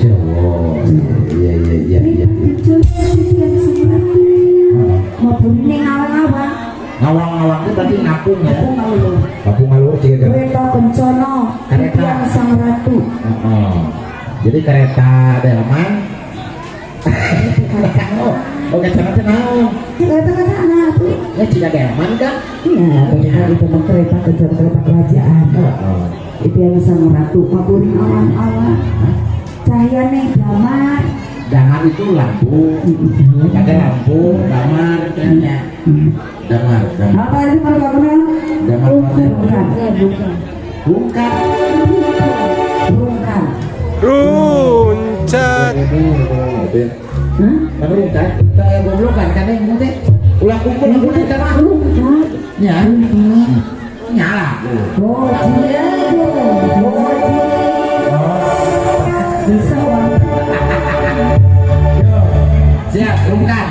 Cirebon. Iya. Kereta Kencana titiang Sang Ratu. Mabur ning awang-awang. Ngawang-ngawang itu berarti ngapung ya. Aku ngaluhur. Ngapung ngaluhur sih kan. Kereta Kencana Kereta. titiang Sang Ratu. Heeh. Jadi kereta delman. Oh, kencana teh naon? Kereta Kencana tuh. Ya tidak delman kan? Iya, tapi kan itu mah kereta kencana, kereta kerajaan. Heeh. Itu yang Sang Ratu mabur ning awang-awang. Cahyane damar. Damar itu lampu. Ada lampu, damar kayaknya. Damar, damar. Apa itu kalau kenal? Damar. Bukan. Bukan. Bukan. Runcat. Hah? Kan rungkat, saya goblok kan kan yang teh. Ulah kumpul aku teh mah. Rungkat. Nya. Nyala. Oh, iya, oh, bisa bang. Siap, rungkat.